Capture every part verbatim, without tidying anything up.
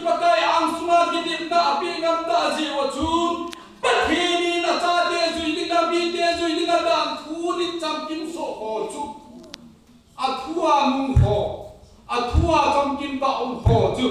Pakai angsunga kitepna apeh ngam tah jeh uva chun, Pathen in achate jui ding, amite jui ding a danthu nit chamkim soh ho chu, athua nung ho, athua chamkim tah um ho chu,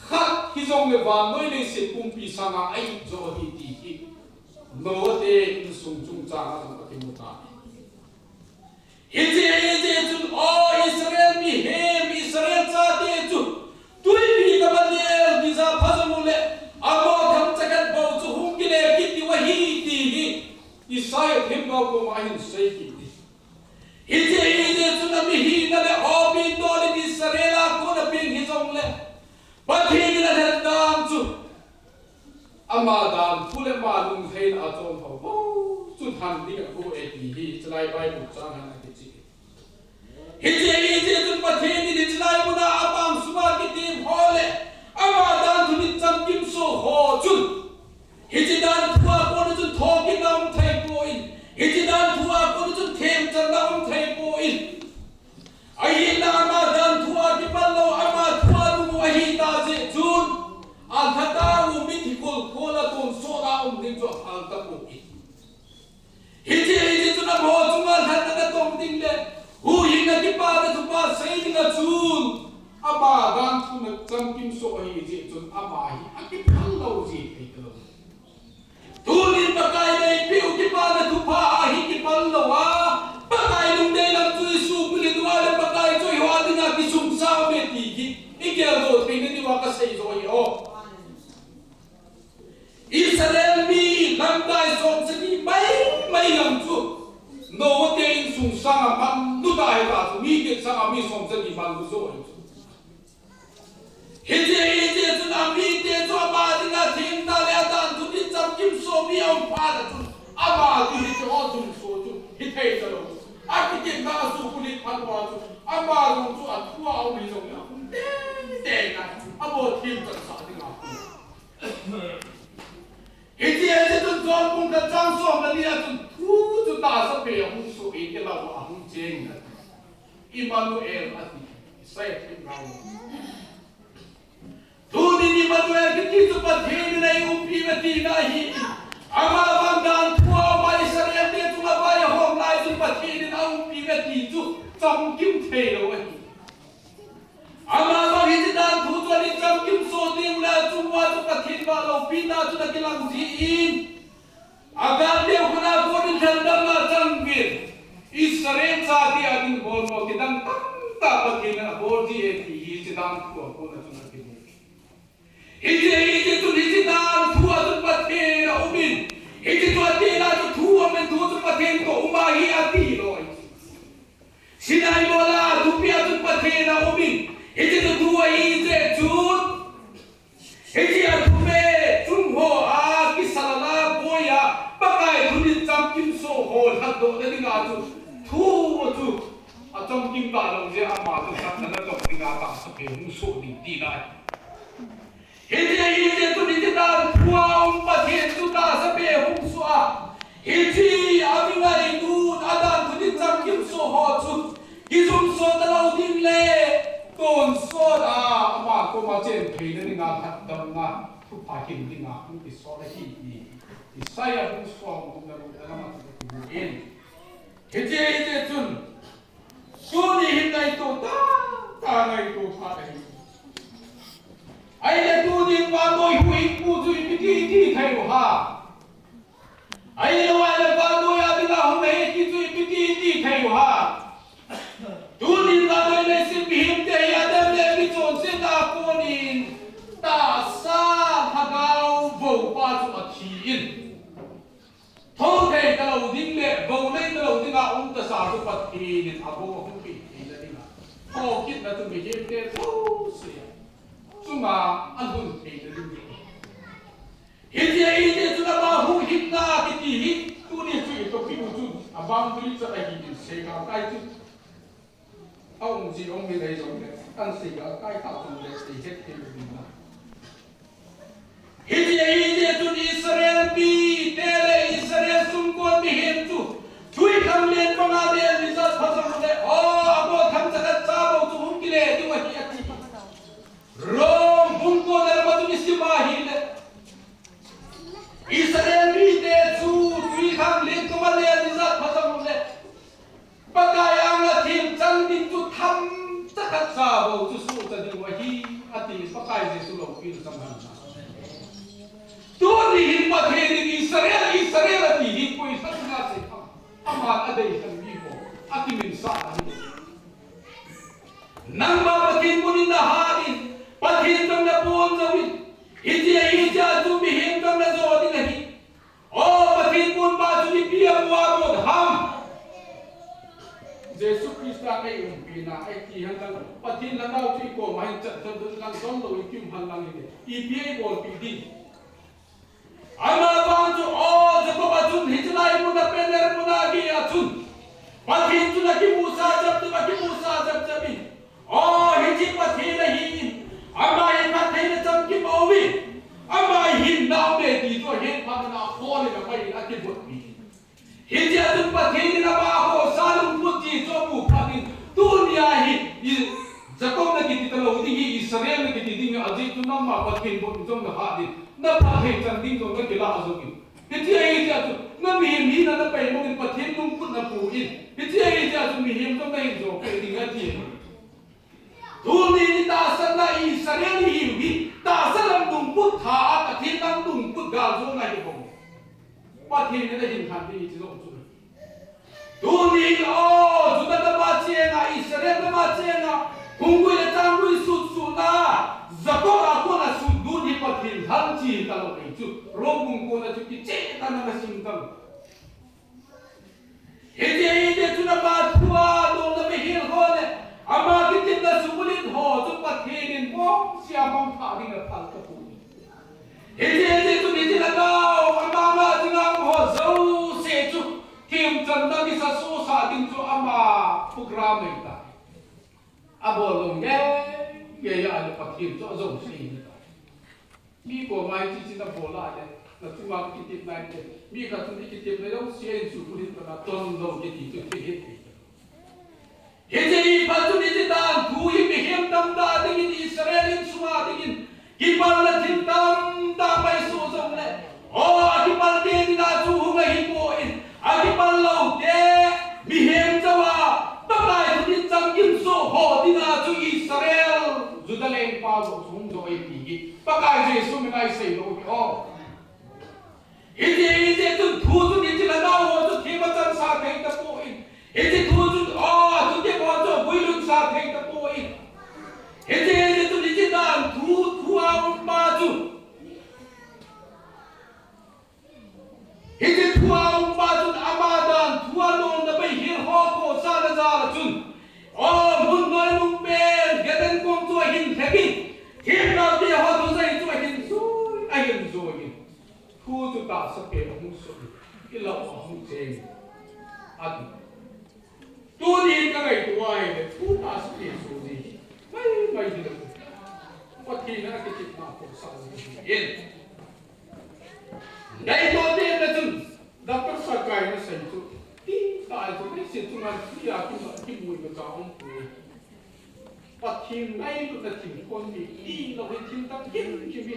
khat hijongle vannoi leiset pumpi sanga a-it jo ahi ti hi Noah te insung chungchanga jong akimu tai. Hiche, hiche chun, O Israel mihem, Israel chate chu, twipi kaba nel kija pha jong uleh, amaho themcha khat bou chu hung kile kit diu ahi ti hi Isaiah themgao koma ahin sei kit in. Hiche, hiche chun amihina le aw pindol in Israel a kona peng hijongle, Pathen in alhen dan chu, ama danthu le ama lunglhaina a chom ho bou chu lhan ding ago e ti hi chulai Bible chang hin akicheh. Hiche, hiche chun Pathen in hichelai muna abang sunga kitep ho le ama danthu nit chamkim soh ho chun, hiche danthu a kona chun thokitna um thei poi, hiche danthu a kona chun themchanna um thei poi. Ahinla ama danthu a kipan lou, ama thu a nung u ahita jeh chun, alhata u mithi kolkol a tonsot a um ding chu aphal tapoi. Hiche, hiche chun amaho chunga lhatna natong ding le huhhingna kipana thupha sei dinga chun, ama danthu nit chamkim soh ahi jeh chun ama hi akiphal lou ji thei talou. Tunin Pakai in eipeh u kipana thupha a hi kiphal lou a, Pakai lungdei lam chu isuhbulhit uva le Pakai chu eiho dinga kisumsang uve ti hi igeldoh theina diuva kasei jo ahi o. Israel mi lamkai somsagi maimai lam chu Noah te insung sanga manlu tai, hita chu mi kit sanga mi somsagi manlu jo ahi chu. Hiche, hiche chun amite chu ama dinga themna le adanthu nit chamkim soh mi aum phat a chun, ama chu hiche ho chun soh chu hithei talou. Akitepna asuhbulhit phat uva chu, ama jong chu athu a um hijongle ahung teitei ngai, amaho themchansah dinga. Hiche, hiche chun John bung khat chang som le li a chun thu chu tahsa pen a hung soh in, ilah uva ahung cheng in ati. Immanuel ati. Isaiah themgao. Tunin Immanuel kiti chu Pathen in eiumpi uve tina ahi. Amavang danthu a um a Israel te chunga vai ahom lai chun Pathen in aumpi uve ti chu chamkim thei lou ahi. Amavang hiche danthu chu anit chamkim soh ding le achung uva chu Pathen vahloupina chu ana kilang jin, agal leu khun a konin lhandamna chang uvin, Israel chate a ding bolmo kidang tamtah Pathen in abol ji e ti hi hiche danthu a kona chun akimu. Hiche, hiche chun hiche danthu a chun Pathen aumin, hiche chu ati lai chu thu aumin, thu chu Pathen toh uma ahi ati loi. Sinai mola thupi a chun Pathen aumin, hiche chu thu ahi jeh chun, hiche a thupi chung ho a kisalala boi a, Pakai thu nit chamkim soh ho lhatdohna dinga chu, thu chu achamkim talou jeh a ama chu lhatna natong dinga tahsa pen hung soh ding tina ahi. Hiche, hiche chun hiche danthu a um Pathen chu tahsa pen hung soh a, hiche a mi ngailutna danthu nit chamkim soh ho chu kijumsot talou ding le tonsot a ama koma chen theina dinga lhatdamna thupha hin dinga hung kisol ahi ti Isaiah bung som bung gup na bung a lama chu kimu in. Hiche, hiche chun Tuni hin ngaito tah, tah ngaito phat ahi. Ahile tunin vannoi huhhingpu chu ipi ti iti thei u ham? Ahilou ahile vannoi a dinga hung hi ti chu ipi ti iti thei u ham? Tunin vannoi leiset mihemte hi Adam le Evi chonsetna a konin tahsa lhagao voupa chu athi in. Tho thei talou ding le, vo nei talou dinga um tasa chu Pathen in avou ahung peh theina dinga, thokitna chu mihemte jouse chunga alhun theina ding ahi. Hitia, hitia chun ama huhhingna kiti hi, tuni chu i topic u chu, a boundary chu ahi in seigal tai chu. A um ji um hi nei jongle, kan seigal tai tah jongle, sei het thei u ding ahi. Hitia, hitia chun Israel mite le Israel sungkon mihem chu, thui kham len panga len ni jat pha jongle, o, abo themcha khat cha bou chu hung kile diu ahi ati. Rom bung ko Pakai Jesu loupina chang hen. Tuni hin Pathen in Israel, Israel ati hi koi lhang nga sei kha. Aman adei lhang mi ho, akimin sa ahi. Nangma Pathen mun in nahat in, Pathen chang napon jou in. Hiche, hiche a chu mihem chang najo ding ahi. O Pathen ponpa chu ipi a bol ham. Jesu Christa ei umpina, eiti hen lang, Pathen Lhagao chu ikoma hin chat thon dun lang don lou, ipi um hen lang ite. Ipi eibolpi ding. Amavang chu, o, Jacob a chun, hiche lai mun a Peniel mun a gei a chun. Pathen chun akimusa jep jep, akimusa jep jep in. O, hiche Pathen ahi in, ama hi phattheina chang kimu in, ama hi nau me ti chu ahet phat in akhol in apai in akibut pi. Hiche a chun Pathen in ama khosa lungput ti chu amu phat in, tunia hi, i, Jacob na kiti talou ding hi, Israel na kiti ding hi, ajeh chu nangma Pathen bot in jong nahat in, na phatthei chan ding jong nakilah jong in. Hiche a, hiche a chu, na mihem hina napai mong in Pathen lungput napu in. Hiche a, hiche a chu mihem jong nahin jo peh ding ati. Tuni ni tahsanna Israel hi, hi tahsa lam lungput tha a, Pathen lam lungput galjona hi bou. Pathen in ahin lhan ding hiche jong chu. Tuni, o, Juda gam a chenga, Israel gam a chenga, hunggui le changgui sut sutna, Jacob a kona sut dun hi Pathen lhan chi talou ahi chu. Rom bung kona chu kicheh tah in ana sim talou. Hiche, hiche chun ama thu a dong na behel ho le, ama kitepna sumil ho chu Pathen in mong sia mong pha ding a phal tapoi. Hiche, hiche chun hiche lhagao, ama nga jing a ho jouse chu, themchanna kisa sosa ding chu ama program ahi tai. Abol lou nge, nge ya le Pathen chu ajou sei ni ta. Mi koma hiche hiche nabol a le, nachunga kitepna hite. Mi khat chun ikitepna jouse in chu pulin kana ton lou kiti chu thei hih. Hiche hi phat chun hiche dan thu hi mihem tamtah dingin Israel insunga dingin kipalna thil tamtah mai soh jongle, o, akipal te dinga chu hung ahipoi, akipal lou te, mihem jouva Pakai thu in chang kimsoh ho dinga chu Israel, Juda lengpa bou chu hung jo ahi ti hi Pakai Jesu min a isei lou hi o. Hiche, hiche chun thu chun hiche lhagao ho chu themchansa thei tapoi. Hiche thu chun, o, thutep ho chu aguilhunsa thei tapoi. Hiche, hiche chun hiche dan thu, thu a umpa chu. Hiche thu a umpa chun ama dan thu a nona beihel ho khosa na jal a chun. O, mun noi nung pen, Eden kong chu ahin lhep in. Themgao te ho thusei chu ahin jui, ahin jui in. Thu chu tahsa pen ahung soh in, ilah a ahung cheng in, ati. Tuni ka ngaito a ahile, thu tahsa pen soh ji hi, mai, mai hi lou. Pathen a kitepna khosa ji hi in. Ngaito teng le chun, Doctor Sakai na sei chu, ti ta chu, leiset chunga free a kimu, kimu imacha umpoi. Pathen ngailutna thil khon mi, ti lou hi thil dang kim kim hi.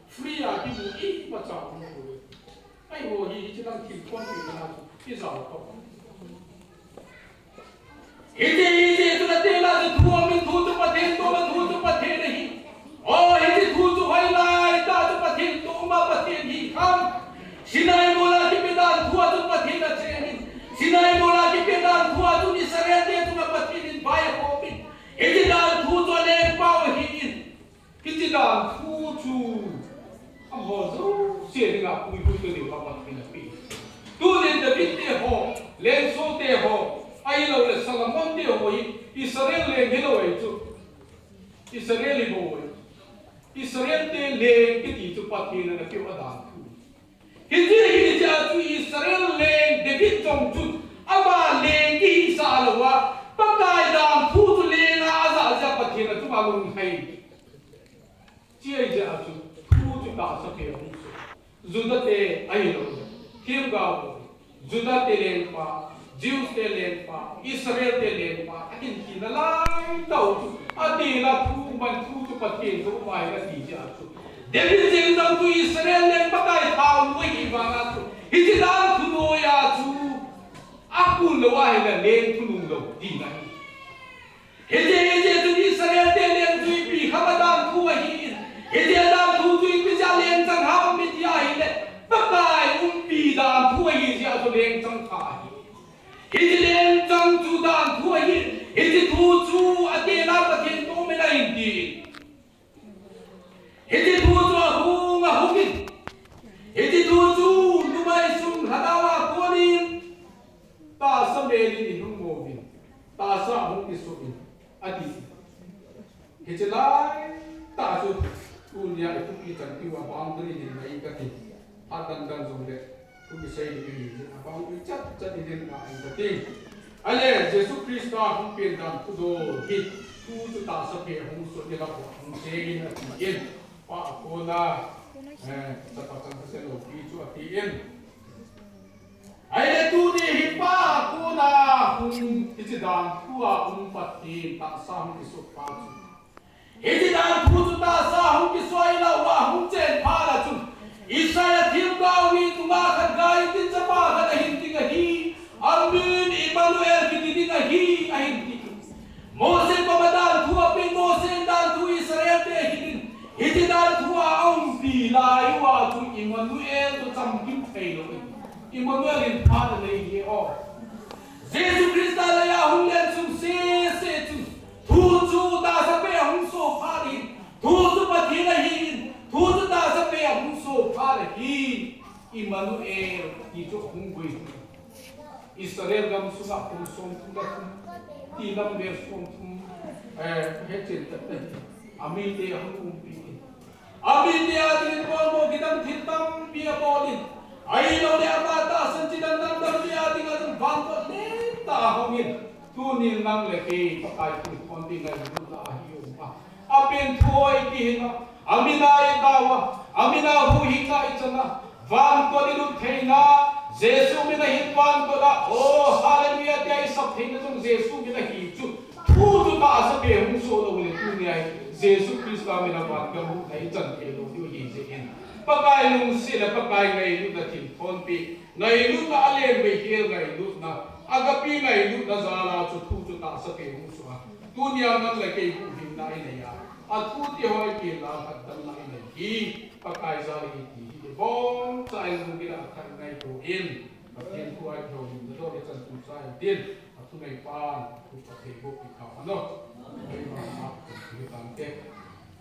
Free a kimu imacha umpoi. Eiho hi, hiche lang thil khon mi na chu, ijao kha. Hiche, hiche, chu nate la chu thu aum in, thu chu Pathen toh a, thu chu Pathen ahi. O, hiche thu chu hoilai tah chu Pathen toh a, Pathen hi kham. Sinai mol a kipe dan thu a chu Pathen achen in. Sinai mol a kipe dan thu a chu Israel te chunga Pathen in vai akhom in. Hiche dan thu chu alengpau ahi in. Hiche dan thu chu amaho jouse dinga puihui to diuva Pathen in ape. Tunin David te ho, Lengso te ho, ahilouleh Solomon te ho hi Israel leng hilou ahi chu. Israel hi bou ahi. Israel te leng kiti chu Pathen in apeu adan thu. Hiche, hiche a chu Israel leng David jong chun ama leng kihisah louva, Pakai dan thu chu leng a ajah jeh a Pathen in achunga lunghei. Hiche jeh a chu thu chu tahsa pen ahung soh. Juda te ahilou. Themgao ho. Juda te lengpa, Jews te lengpa, Israel te lengpa, ahin tina lai tah u chu, adel a thu man thu chu Pathen chu um ahi ati jeh a chu. David jeng jong chu Israel leng Pakai thaonu ahi vang a chu. Hiche dan thu noi a chu, akun lou ahile leng thunung lou tina ahi. Hiche, hiche chun Israel te leng chu ipi kham a dan thu ahi in. in ti. Hiche thu chu ahung, ahung in. Hiche thu chu numei sung lhadau a konin tahsa melin ihung mo uvin. Tahsa hung kisoh in. Ati. Hiche laitah chu tunia i thupi chan tiu a boundary hin ngai kati. Adan dan jong le. Thu kisei ding ahi jeh a boundary chat chat in ngai kati. Ahile Jesu Christa hung pen dan thu jong hi thu chu tahsa phe hung soh ni la hung che in ati in. Pa a kona, eh, chapa chang kasa lou pi chu ati in. Ahile tuni hi pa a kona hung hiche dan thu a um Pathen tahsa hung kisoh pa chu. Hiche dan thu chu tahsa hung kisoh a ilah uva hung chen phat a chun, Isaiah themgao hi nungah khat gai tin chapa khat ahin ding ahi, amin Immanuel kiti ding ahi, ahin ti. Mose pama dan thu ape, Mose dan thu Israel te ahin, hiche dan thu a aumpi lai uva chu Immanuel chu chamkim thei lou. Immanuel in phat anei hi o. Jesu Christa laiya hung len sung sese chu. Thu chu tahsa phe a hung soh phat in, thu chu Pathen ahin, thu chu tahsa phe a hung soh phat ahin, Immanuel ti chu hung boi. Israel gam sunga kum somthum le thum, ti lam vel somthum, eh, hechen tat ahi. Amite ahung umpi in. Amite a dingin bolmo kidang thil tampi abol in. Ahilouleh ama tahsan chidang dang tampi a dinga jong vangam lentah ahong in. Tunin nang le kei Pakai thu thonpi ngailutna ahi um a. Apen thu hoi kihin a. Amin a i tao a. Amin a huhhingna i chan a. Vangam i lut theina. Jesu min a hin vangam a. Oh, hallelujah, tia i sap theina jong Jesu min ahi chu. Thu chu tahsa phe hung soh lou le tunia hi Jesu Christa min a vangam huhna i chan thei lou diu ahi jeh in. Pakai lungset le Pakai ngailutna thil thonpi, ngailutna alen bei hel ngailutna, agape ngailutna jal a chu thu chu tahsa phe hung soh a. Tunia nang le kei huhhingna i nei a. Athu ti hoi ti la khat damna i nei hi. Pakai jal a i ti hi. Ibon cha i lung gila khat ngaito in. Pathen thu a i thou in, na do le chan tu cha i tin. Athunei pan, thu Pathen bou pi kha ano. Amen. Amen. Amen.